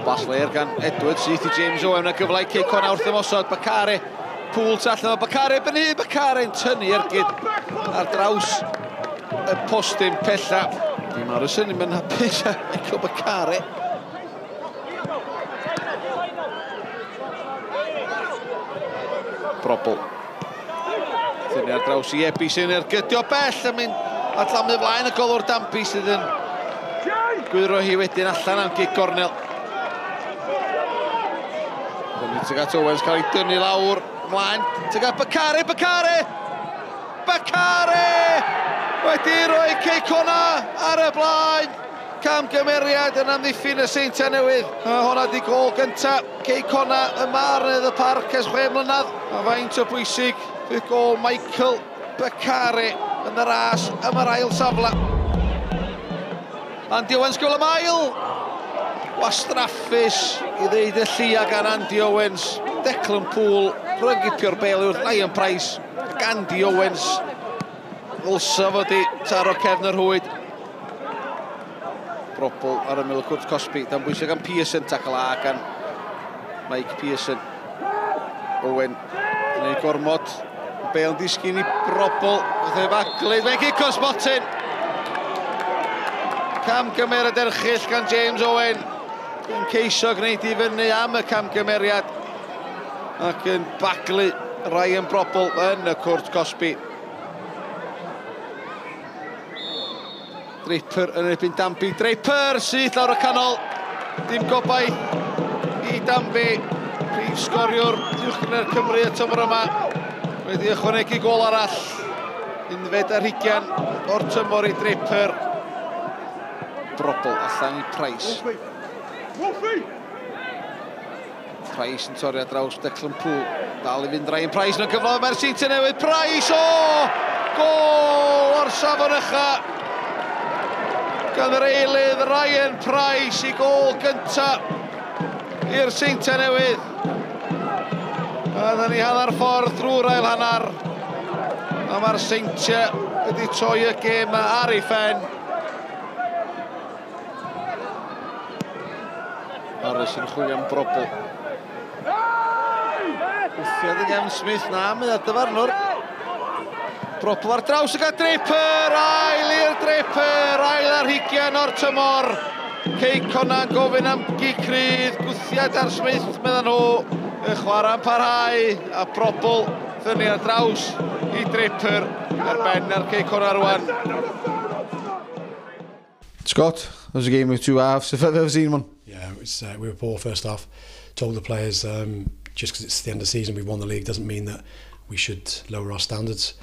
Bas ler gan Edwards, syth i James Owen, a gyfle i Cei Connah wrth ymosod. Bakare, Pŵl tu allan o Bakare, Benny Bakare'n tynnu ergyd ar draws y postyn pella. Di Morrison ddim yn hapus â Michael Bakare. Brobl. Tynnu ar draws i Ebi sy'n ergydio bell yn mynd at lamu flaen y golwr Dampi sydd yn gwyro hi wedyn allan am gig gornel. Fyny tuag at Owens cael ei dynnu lawr ymlaen tuag at Bakare, Bakare! Bakare! Wedi rhoi Cei Connah ar y blaen. Camgymeriad yn amddiffyn y Seintiau Newydd. A honna di gol gynta Cei Connah yma ar Nedd y Parc ers 6 mlynedd. A faint o bwysig fydd gol Michael Bakare yn y ras am yr ail safle. Andy Owens gol am ail. Wastraffus i ddeud y llia gan Andy Owens. Declan Poole rhyngipio'r bel wrth Ryan Price ac Andy Owens ddylsa fod i taro cefn yr rhwyd. Brobl ar ymyl y cwrt cosbi, dan bwysau gan Pearson, tackle A gan Mike Pearson. Owen yn ei gormod, bel yn disgyn i Brobl, gath ei faglu, mae'n cic o sbotyn! Camgymeriad erchyll gan James Owen, yn ceisio gwneud i fyny am y camgymeriad, ac yn baglu Ryan Brobl yn y cwrt cosbi. Draper yn erbyn Danby. Draper syth lawr y canol. Dim gobaith i Danby. Prif sgoriwr uwchgynghrair Cymru y tymor yma. Wedi ychwanegu gol arall. Unfed ar hugain o'r tymor i Draper. Brobl allan i Price. Price yn torri ar draws Declan Poole. Dal i fynd Ryan Price yn gyfle mae'r Seintiau Newydd. Price o! Gol o'r safon ucha! Gan yr eilydd Ryan Price i gol gynta i'r Seintiau Newydd. A dda ni hanner ffordd drwy'r ail hanner. A mae'r Seintiau wedi troi y gêm ar ei phen. Harris yn chwilio am brobl. Wthiad y gefn Smith, na, mae ar dyfarnwr. Brobl ar draws y gael Draper, ail i'r Draper, ail ar hugian o'r tymor. Cei Connah gofyn am gic rydd, gwthiad ar Smith, meddan nhw. Y chwarae'n parhau, a Brobl thynnu ar draws i Draper ar ben ar Cei Connah rwan. Scott, it was a game with two halves, if I've ever seen one. Yeah, it was, we were poor first half. Told the players, just because it's the end of the season, we've won the league, doesn't mean that we should lower our standards.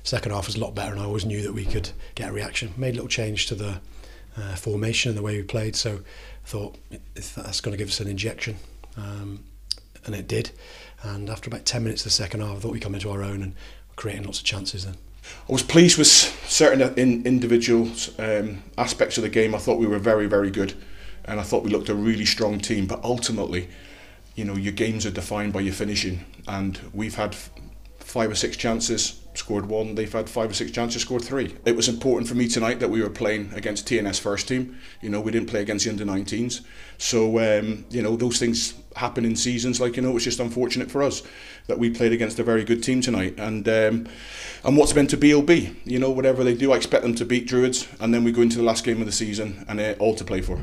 Second half was a lot better, and I always knew that we could get a reaction. Made a little change to the formation and the way we played, so I thought that's going to give us an injection, and it did. And after about 10 minutes of the second half, I thought we'd come into our own and were creating lots of chances then. I was pleased with certain individual aspects of the game. I thought we were very, very good, and I thought we looked a really strong team. But ultimately, you know, your games are defined by your finishing, and we've had 5 or 6 chances, scored 1. They've had 5 or 6 chances, scored 3. It was important for me tonight that we were playing against TNS first team. You know, we didn't play against the under-19s. So, you know, those things happen in seasons. Like, you know, it's just unfortunate for us that we played against a very good team tonight. And what's meant to be will be. You know, whatever they do, I expect them to beat Druids, and then we go into the last game of the season and all to play for.